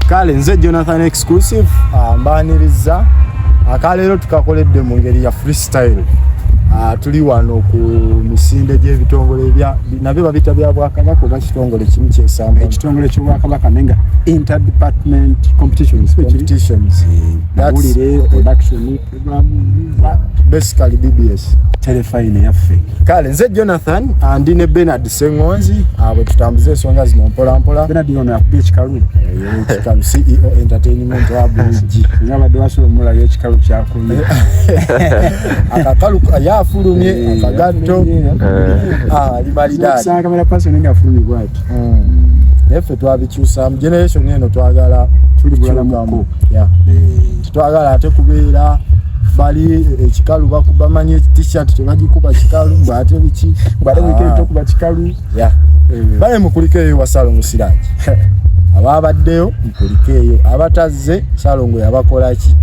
Kale nze Jonathan Exclusive mbaaniriza. Akaleero tukakoledde mu ngeri ya freestyle. Tuli wano ku misinde gy'ebitongole bya nabyo babita bya Bwakabaka oba kitongole kimu kyesamba? Ekitongole ky'Obwakabaka, naye nga interdepartment competitions. Competitions. Mawulire, production, program. Basically BBS. Terefayina yaffe. Kale nze Jonathan, ndi ne Bernard Sengonzi, bwe tutambuze ensonga zino mpola mpola. Bernard ono yakubye ekikalu. Ekikalu, CEO Entertainment wa Buligi. Nga abadde wasobola omulayo ekikalu kyakubye. Akakalu yafulumye akagatto ali malidaadi. Okusanga camera person nga afulumye bwati. Naye ffe twabikyusaamu, generation eno twagala Tuli bulalamuko. Yeah. Tetwagala ate kubeera bali ekikalu bamanyi T-shirt tebagikuba kikalu, mbw ate biki. Bwate weekend tokuba kikalu. Yeah. Bale mukulike eyo wa Salongo Siraji. Ababaddeyo mukulike eyo, abatazze Salongo yabakola ki?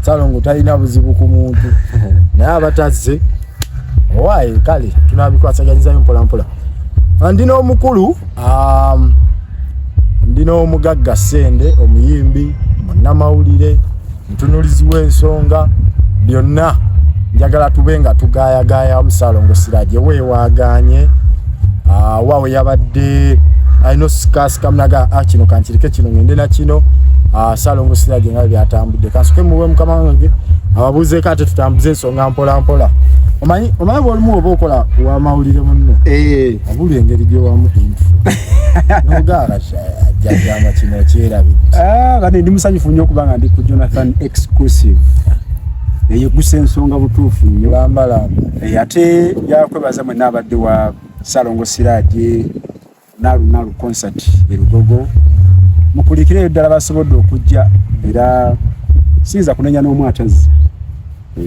Salongo talina buzibu ku muntu, naye abatazze owaaye. Kale tunabikwasaganyizayo mpola mpola. Ndi n'omukulu, ndi n'omugagga Sende, omuyimbi, munnamawulire, mutunulizi w'ensonga, byonna. Njagala tube nga tugayagayamu Salongo Siraje weewaganye waawe yabadde alina osikasika munaga, ah, kino kankirike, kino ngende na kino. Salongo Siraje nga byatambudde, kansuke muwe mukama wange ababuuzeeko, ate tutambuze ensonga mpola mpola. Omanyi bwolimu oba okola wamawulire munno, obuli engeri gyowamu info nogaala jjajjamba kino kyerabidde. Ah, kati ndi musanyufu nnyo okuba nga ndi ku Jonathan Exclusive eyo gusa ensonga butuufu nnyo. Lambalamba. Ate yakwebaza mwenna abadde wa Salongo Siraje Nalu Nalu concert e Lugogo. Mukulikireyo ddala basobodde okujja, era siyinza kunenya n'omu atazze.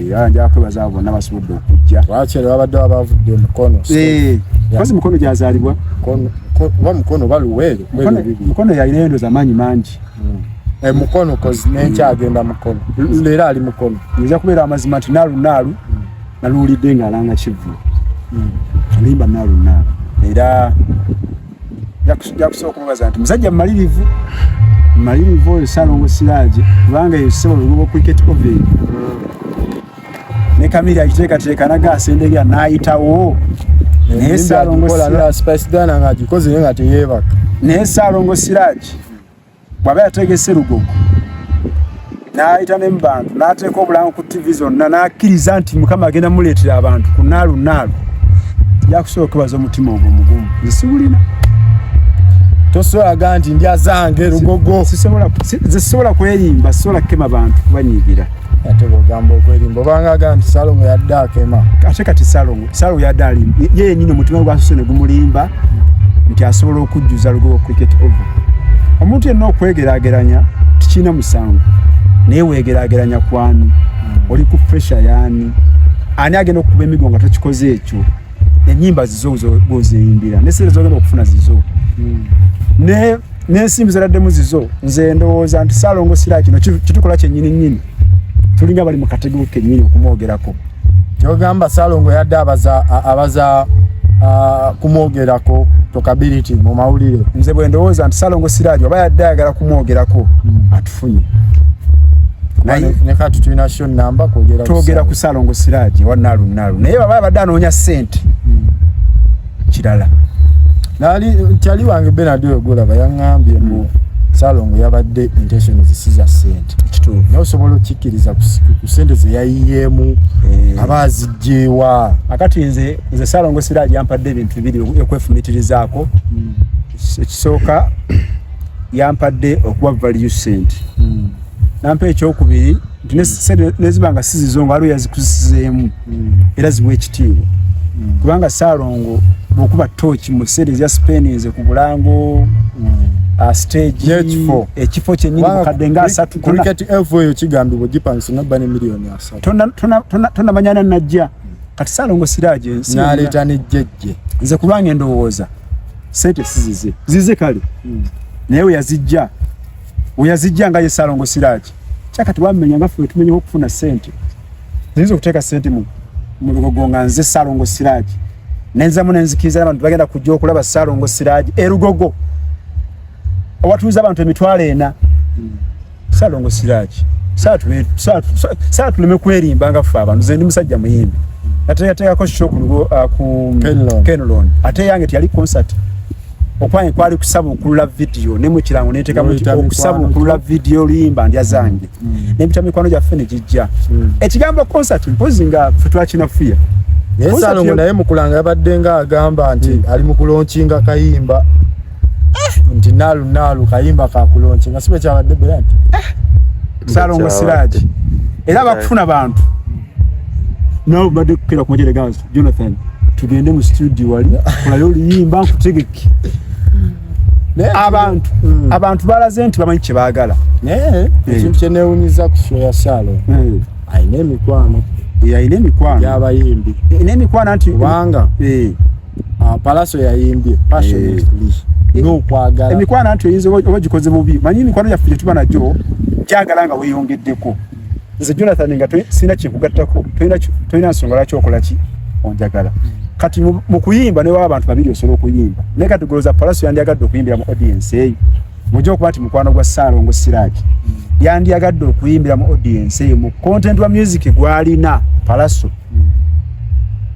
Era nja kwebaza abo bonna basobodde okujja. Lwaki babadde abavudde Mukono? Kozi Mukono gyazaalibwa. Oba Mukono baluweero. Mukono yalinayo endoza amaanyi mangi. Mukono kozi nenkyagenda Mukono, leero ali Mukono. Nja kubeera amazima nti Naalu Naalu naluwulidde ng'alanga kivvu alimba Naalu Naalu, era nja kusobola okumubaza nti musajja mumalirivu, mumalirivu oyo Ssalongo Siraje, kubanga eyo ssebo Lugogo Cricket Oval ne Kamiri agiteekateeka naga asendegera n'ayitawo, naye Ssalongo Siraje Spice Diana ng'agikoze naye nga teyeebaka. Naye Ssalongo Siraje bw'aba yategese Lugogo n'ayita ne mu bantu n'ateeka obulango ku TV zonna n'akkiriza nti Mukama agenda muleetera abantu ku Naalu Naalu, yakusobola okwebaza omutima ogwo mugumu, nze siwulina. Tosobola nti ndya zange Lugogo. Nze sisobola kwerimba, sisobola kukema bantu kubanyiigira. Ate bwogamba okwerimba, obanga aga nti Salongo yadde akema. Ate kati Salongo yadde alimba ye yennyini, omutima gwasose ne gumulimba nti asobola okujjuza Lugogo Cricket Oval. Omuntu yenna okwegeraageranya tikirina musango, naye weegeraageranya kwani? Oli ku pressure yaani? Ani agenda okukuba emigo nga tokikoze ekyo? Enyimba zizo gozeyimbira, ne sente zogenda okufuna zizo, ne n'ensimbi zeraddemu zizo. Nze ndowooza nti Saalongo Sira kino kitukola kyennyini nnyini, tulinga bali mu katego kennyini okumwogerako. Kyogamba Salongo yadde abaza kumwogerako talkability mu mawulire? Nze bwe ndowooza nti Saalongo Siraji oba yadde ayagala kumwogerako, atufunye. Naye ne kati tulina show namba kwogera. Twogera ku Saalongo Siraji wa Naalu Naalu, naye baba abadde anoonya ssente kirala. Nali kyali wange Bernard oyo gwolaba yaŋŋambye mbu Salongo yabadde intention zisiza ssente. Kituufu. Naye osobola okikkiriza ku ssente ze yayiyeemu aba azigyewa? Akati nze Saalongo Siraji yampadde ebintu bibiri okwefumitirizaako. Ekisooka, yampadde okuwa value sente, nampa ekyokubiri nti ne sente neziba nga si zizo, nga waliwo yazikuziseemu, era ziwa ekitiibwa, kubanga Saalongo bw'okuba tooki mu sente ezya speninze ku bulango, stage. N'ekifo. Ekifo kyennyini bukadde nga 30. Cricket Oval eyo kigambibwa ogipangisa nabba ne miliyoni 30. Tonamanyana najja kati Saalongo Siraje ensi yonna. N'aleeta ne jjejje. Nze kubanga endowooza sente sizize, zize kale, naye weyazijja nga ye Saalongo Siraje kyakati wamenya nga ffe tumenyeho okufuna sente. Ziyinza okuteeka sente mu Lugogo nga nze Saalongo Siraje nenzamu nenzikiriza abantu bagenda kujja okulaba Saalongo Siraje e Lugogo. Owatuuza abantu 40,000. Salongo Siraji, saa tuleme kwerimba nga ffe abantu. Nze ndi musajja muyimbi, nateekateekako show ku Kenlon, ate yange teyali concert. Okwange kwali kusabuukulula vidiyo ne mu kirango neteekamu nti okusabuukulula vidiyo oluyimba ndya zange, nempita mikwano gyaffe ne gijja. Ekigambo concert mpozi nga ffe twakinafuya. Naye Salongo naye mukulanga yabadde nga agamba nti ali mu kulaunchinga kayimba, nti naalu naalu kayimba ka kulaunchinga, si bwe kyabadde bera nti Salongo Siraji era bakufuna bantu nawe badde kukera ku majere gange. Jonathan, tugende mu studio wali kolayo oluyimba nkutegeke. Abantu balaze nti bamanyi kye baagala. Naye ekintu kye neewunyiza ku show ya Salo, alina emikwano. Alina emikwano. Gy'abayimbi. Alina emikwano anti kubanga Palaso yayimbye passionately n'okwagala. Emikwano anti oyinza oba gikoze bubi. Manyi emikwano gyaffe gye tuba nagyo gyagala nga weeyongeddeko. Nze Jonathan nga sirina kyekugattako, tolina nsonga lwaki okola ki onjagala. Kati mu kuyimba ne waba abantu babiri osobola okuyimba, naye kati golooza Palaso yandyagadde okuyimbira mu audience eyo, mujja okuba nti mukwano gwa Ssaalongo Siraji yandyagadde okuyimbira mu audience eyo mu content wa music gwalina Palaso.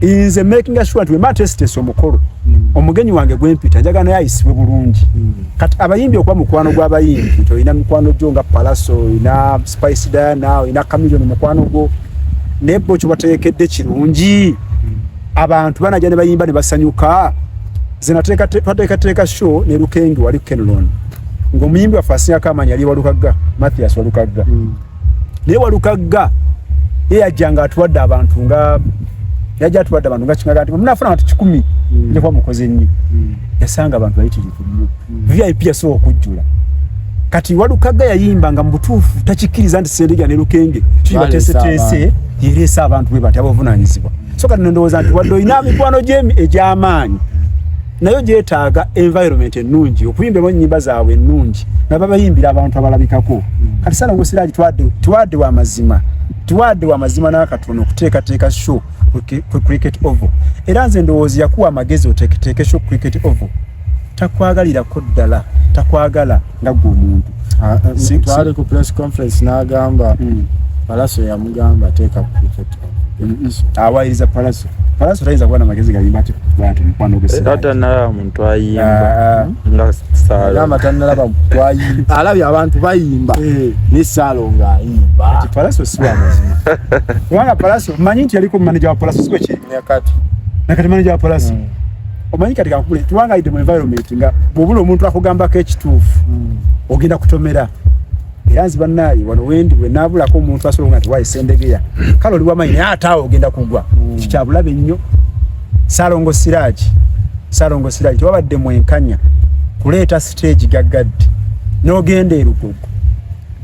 Nze making sure nti wemba nteesiteese omukolo, omugenyi wange gwempita njagala naye ayisibwe bulungi. Kati abayimbi okuba mukwano gw'abayimbi nti olina mikwano gyo nga Palaso, olina Spice Diana, olina Chameleone mukwano gwo, naye bo kyebategekedde kirungi, abantu banajja ne bayimba ne basanyuka. Nze twateekateeka show ne Lukenge wali Kenlon, ng'omuyimbi waffe asingako amaanyi ali Walukagga, Mathias Walukagga. Naye Walukagga ye yajja nga atuwadde abantu nga yajja atuwadde abantu nga kingaga nti munafuna abantu 100 nja kuba mukoze nnyo. Yasanga abantu bayitirivu nnyo, VIP yasobola okujjula. Kati Walukagga yayimba nga mu butuufu takikkiriza nti Sendega ne Lukenge kibateeseteese yereese abantu bwe bati abavunaanyizibwa. So kati ndowooza nti wadde olina mikwano gyemi egy'amaanyi, nayo gyetaaga environment ennungi okuyimbiramu ennyimba zaabwe ennungi nga babayimbira abantu abalabikako. Kati Salongo Siraji twadde wa mazima, tiwadde wa mazima n'akatono okuteekateeka show ku Cricket Oval. Era nze ndowooza yakuwa amagezi oteeketeeke show ku Cricket Oval, takwagalirako ddala, takwagala nga gwe omuntu. Twali ku press conference n'agamba Palaso yamugamba teeka ku Cricket Oval. Awayiriza Palaso. Palaso tayinza kuba namagezi gayimba ati bantu mukwano gwe. Era tanalaba muntu ayimba nga Salo. Agamba tanalaba muntu ayimba, alabye abantu bayimba ne Salo ng'ayimba. Kati Palaso si wa mazima, kubanga Palaso manyi nti yaliko manager wa Palaso, si bwe kiri? Nyakati. Nakati manager wa Palaso. Omanyi kati kankubule tuwangayidde mu environment nga bw'obula omuntu akugambako ekituufu ogenda kutomera. Era nzi bannaaye wano wendi bwe naabulako omuntu asobola nga nti waayi Sendegeya kale oli wamanyi, naye ate awo ogenda kugwa. Ekyo kyabulabe nnyo. Salongo Siraji, Salongo Siraji, tewabadde mwenkanya kuleeta stage gaggadde n'ogenda e Lugogo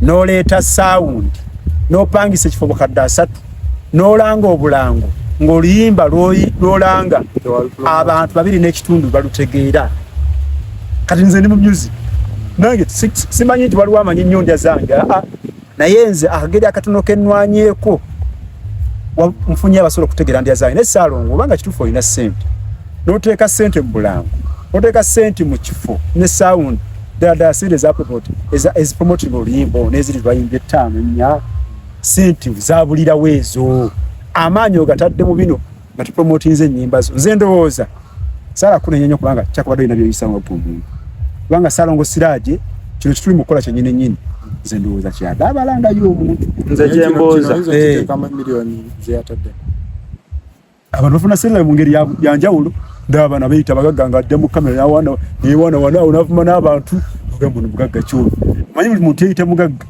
n'oleeta sound n'opangisa ekifo 300,000 n'olanga obulango ng'oluyimba lw'olanga abantu 2.5 balutegeera. Kati nze ndi mu music nange simanyi nti waliwo amanyi nnyo ndya zange, aa, naye nze akageri akatono kennwanyeeko nfunye abasobola okutegeera ndya zange. Naye Saalongo, obanga kituufu olina ssente n'oteeka ssente mu bulango, n'oteeka ssente mu kifo ne sound, ddala ddala ssente ezipromotinga oluyimba olwo n'eziri lwayimbye 5, 4, ssente zabulirawo ezo, amaanyi ogatadde mu bino nga tupromotinze ennyimba zo. Nze ndowooza saala kunenya nnyo kubanga kyakubadde olina byoyisa nga gwe omuntu, kubanga Saalongo Siraje kino kituli mu kukola kyennyini nnyini, nze ndowooza kyada abalangayo omuntu. Nze kyembuuza, miliyoni zeyatadde. Abantu bafuna sente mu ngeri ya njawulo. Ndaba bano abeeyita abagagga nga adda mu kamera nawana newana wana awo navuma n'abantu, ogamba ono mugagga kyono. Manyi buli muntu yeeyita mugagga.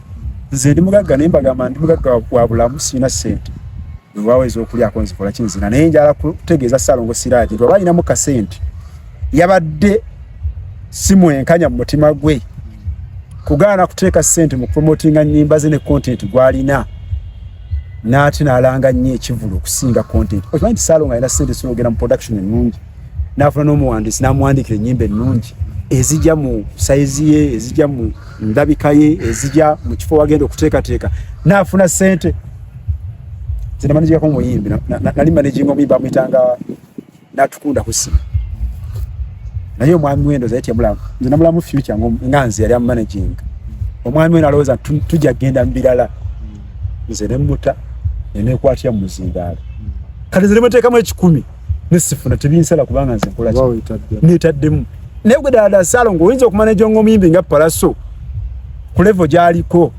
Nze ndi mugagga, naye mbagamba ndi mugagga wa bulamu, sirina ssente wewaawo ez'okulyako nzikola kinzina. Naye njala kutegeeza Ssalongo Siraje nti oba alinamu kasente, yabadde si mwenkanya mu mutima gwe kugaana kuteeka ssente mu kupromotinga nnyimba ze ne content gw'alina, n'ate n'alanga nnyo ekivulu okusinga content. Okimanyi nti Ssalongo alina ssente ezisobola okugenda mu production ennungi n'afuna n'omuwandiisi n'amuwandiikira ennyimba ennungi ezijja mu sayizi ye, ezijja mu ndabika ye, ezijja mu kifo wagenda okuteekateeka, n'afuna ssente. Nze namanagingako omuyimbi, nali managinga omuyimbi amuyitanga Natukunda Husina. Naye omwami wendo zaye tiyamulamu, nze namulamu future nga nze yali amumanaging. Omwami wendo alowooza tujja kugenda mu birala, nze ne mmuta ne neekwatira mu muzindaalo. Kati nze ne mweteekamu 100 ne sifuna, tebinsala kubanga nze nkola ki? Neetaddemu. Naye gwe ddala ddala Ssaalongo oyinza okumanaginga omuyimbi nga Pallaso ku level gy'aliko,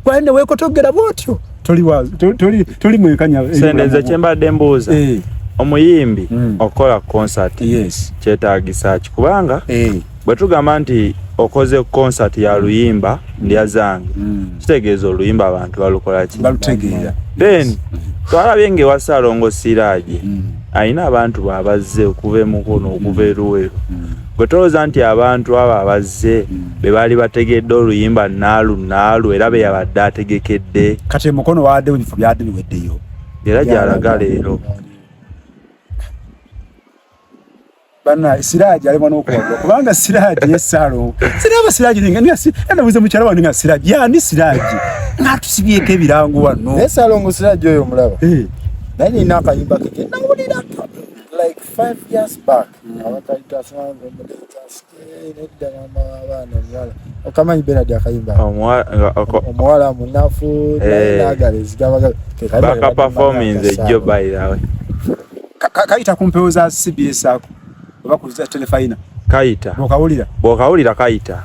gwali ne weekotogera bw'otyo, toli mwenkanya. Sente nze kyembadde mbuuza, omuyimbi okukola concert kyetaagisa ki? Kubanga bwe tugamba nti okoze concert ya luyimba ndya zange, kitegeeza oluyimba abantu balukola ki? Balutegeera. Then twalabye ng'ewa Ssaalongo Siraje alina abantu babazze okuva e Mukono, okuva e Luweero. Gwe tolowooza nti abantu abo abazze be baali bategedde oluyimba naalu naalu era be yabadde ategekedde? Kati Mukono waaddewo ebifo byadde biweddeyo. Era gy'alaga leero. Banna Siraje alemwa n'okuwagula kubanga Siraje ye Ssaalongo. Siraba Siraje nabuuza mukyala wange nga Siraje yani Siraje ng'atusibyeko ebirango wano. Naye Ssaalongo Siraje oyo omulaba, naye nina akayimba ke ke nawulira like 5 years back abakayita nedda mama w'abaana omuwala, okamanyi Benard akayimba omuwala munafu naye naagala ezigabagaba. Baka performance ejjo, by the way. Kayita ku mpewo za CBS ako oba ku za Telefina? Kayita. Okawulira? Bw'okawulira kayita.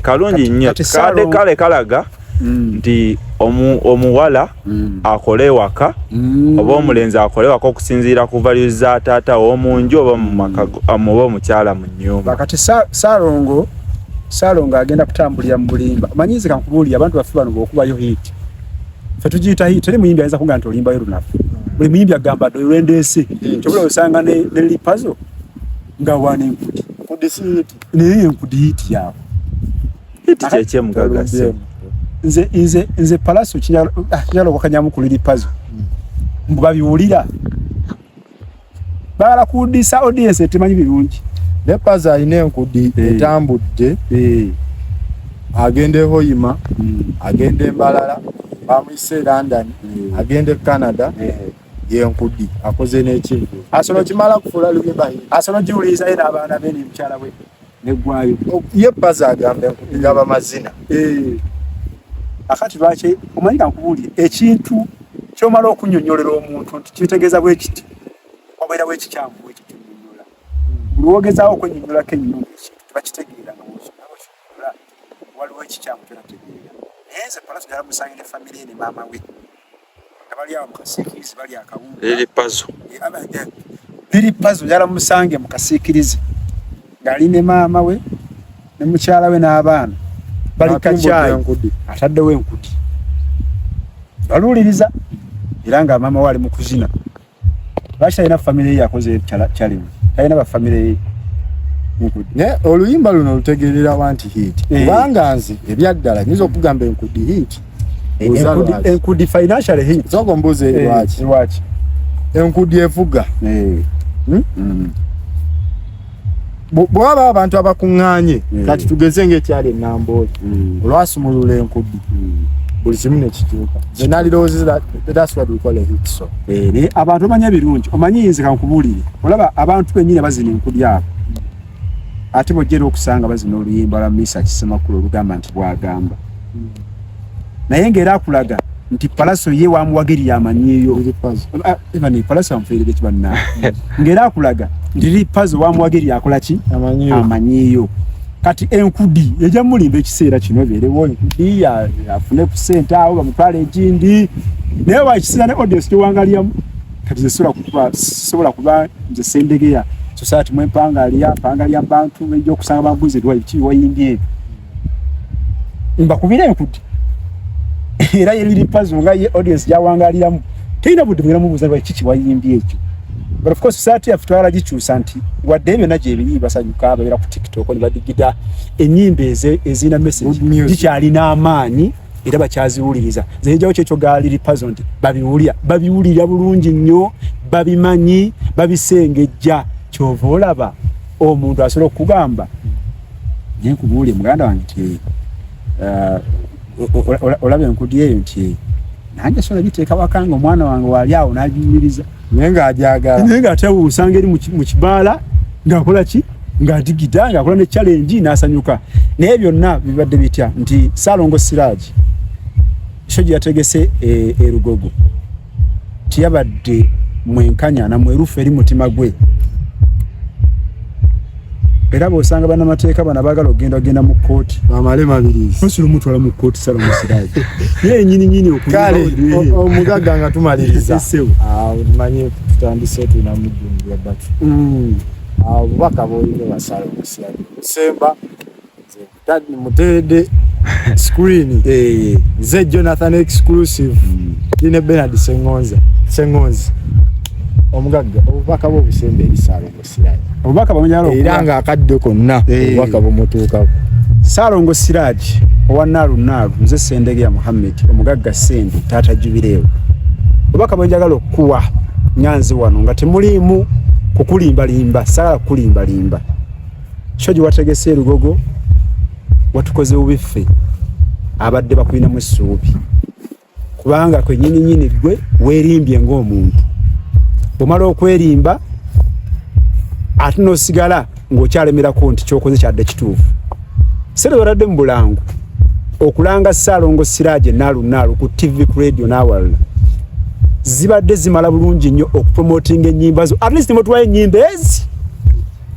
Kalungi nnyo. Kade kale kalaga nti omuwala akole ewaka oba omulenzi akole ewaka okusinziira ku values za taata w'omunju oba mu maka oba omukyala mu nnyumba. Kati Ssaalongo agenda kutambulira mu bulimba. Omanyi nze kankubuulire, abantu baffe bano bw'okubayo hit, ffe tugiyita hit, teri muyimbi ayinza kugamba nti olimbayo lunafu. Buli muyimbi agamba dde olwendeese. Kyobula osanga ne Lipazo nga wana enkudi. Naye enkudi hit yaabwe. Hit kyekyemugaga. Nze Pallaso kinyala okwakanyamu ku Lil Pazo. Mbu babiwulira. Bagala kuwuddisa audience etemanyi birungi. Ne Pazo alina enkudi etambudde, agenda e Hoima, agenda e Mbarara, bamuyise e London, agenda e Canada, yenkudi akoze n'ekivvulu. Asobola kimala kufuula luyimba hit. Asobola ogiwuliriza ye n'abaana be ne mukyala we neggwayo. Ye Pazo agamba enkudi gaba mazina. Akati lwaki omanyi kankubuulire ekintu kyomala okunnyonnyolera omuntu nti kitegeeza bwe kiti, wabeerawo ekikyamu ekyo kyonnyonnyola. Buli wogezaawo okwennyonnyolako ennyo ng'ekintu tebakitegeera nga bw'okinyonnyola, waliwo ekikyamu kyonategeera. Naye nze Pallaso njagala musange ne famire ye ne maama we nga bali awo mu kasiikirizi bali akawunga. Lil Pazo. Lil Pazo njagala musange mu kasiikirizi ng'ali ne maama we ne mukyala we n'abaana bali kacaayi, ataddewo enkudi baluuliriza era nga maama we ali mu kuzina. Lwaki talina famire ye yakoze challenge? Talina ba famire ye enkudi. Naye oluyimba luno lutegeererawa nti hit? Kubanga nze ebyaddala nyinza okugamba enkudi hit. Enkudi financial hit. Sooka ombuuze lwaki. Lwaki? Enkudi evuga. Bwaba abantu abakuŋŋaanye, kati tugeze ng'ekyali enambooli, olwasumulula enkudi buli kimu ne kikyuka. Nze nalirowoozeza that's what we call a hit song. Naye abantu omanyi ebirungi, omanyi nze kankubuulire, olaba abantu bennyini abazina enkudi abo ate bw'ojja era okusanga bazina oluyimba lwa Misa Kisemakulu olugamba nti bw'agamba, naye ng'era akulaga nti Pallaso ye wamuwagirira amanyiiyo. Even Pallaso amufiirire ki banna, ng'era akulaga nti Lil Pazo wamuwagirira akola ki? Amanyiiyo. Kati enkudi ejja mulimba ekiseera kino ebeerewo enkudi afune ku ssente awo bamutwale egindi, naye wakiseera ne audience gyewangalyamu. Kati nze sobola kuba nze Sendegeya society mwempangalya mpangalya bantu bejja okusanga bambuuze biki wayimbye ebyo, mbakubira enkudi era ye Lil Pazo nga ye audience gyawangaliramu terina budde bwera mubuuza lwaki kiki wayimbye ekyo. But of course society yaffe twagala gikyusa nti wadde ebyo byonna gyebiri basanyuka babeera ku TikTok ne badigida ennyimba ezirina message zikyalina amaanyi era bakyaziwuliriza. Nze njawo kyekyo ga Lil Pazo nti babiwulira, babiwulira bulungi nnyo, babimanyi, babisengejja. Kyova olaba omuntu asobola okukugamba naye nkubuulire muganda wange nti olaba enkudi eyo nti nange sobola giteeka waka nga omwana wange waali awo n'agiwuliriza naye ng'agyagala, naye ng'ate osanga eri mu kibaala ng'akola ki. Ng'adigida ng'akola ne challenge n'asanyuka. Naye byonna bibadde bitya nti Ssalongo Siraji show gye yategese e Lugogo teyabadde mwenkanya na mwerufu eri mutima gwe. Era bw'osanga bannamateeka bano abaagala okugenda genda mu kkooti bamale Mabirizi osobola omutwala mu kkooti Ssalongo Siraji ye nyini nyini. Kale omugagga nga tumaliriza, manyi tutandise tulina mujjumbira batu obubaka bwolina basala omusiraji semba muteredde screen. Nze Jonathan Exclusive ine Bernard Sengonza Sengonzi. Omugagga, obubaka bwo obusemba eri Ssalongo Siraji. Obubaka bamujala era nga akadde konna obubaka bumutuukako. Ssalongo Siraji owa Naalu Naalu, nze Sendege ya Muhammed omugagga Sende taata Jubileewo, obubaka bwenjagala okukuwa nga nze wano nga temuliimu kukulimbalimba, saagala kukulimbalimba. Show gye wategese erugogo watukoze bubi ffe abadde bakulinamu essuubi, kubanga kwenyini nyini gwe weerimbye ng'omuntu. Bw'omala okwerimba ate n'osigala ng'okyalemerako nti kyokoze kyadde kituufu. Sente batadde mu bulango okulanga Ssaalongo Siraje Naalu Naalu ku TV, ku radio n'awalala zibadde zimala bulungi nnyo okupromotinga ennyimba zo. At least mutwayo ennyimba ezi,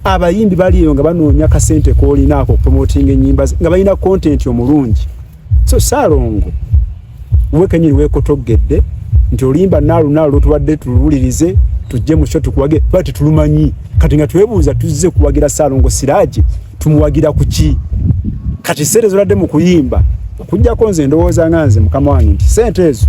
abayimbi bali eyo nga banoonya kasente koolina ako okupromotinga ennyimba zo nga balina content omulungi. So Ssaalongo, we kenyini weekotoggedde nti olimba Naalu Naalu lwotubadde tuluwulirize tujje mu show tukuwage tuba tetulumanyi. Kati nga twebuuza, tuzze kuwagira Ssaalongo Siraje, tumuwagira ku ki? Kati sente zoladde mu kuyimba, okuggyako nze ndowooza nga nze mukama wange nti sente ezo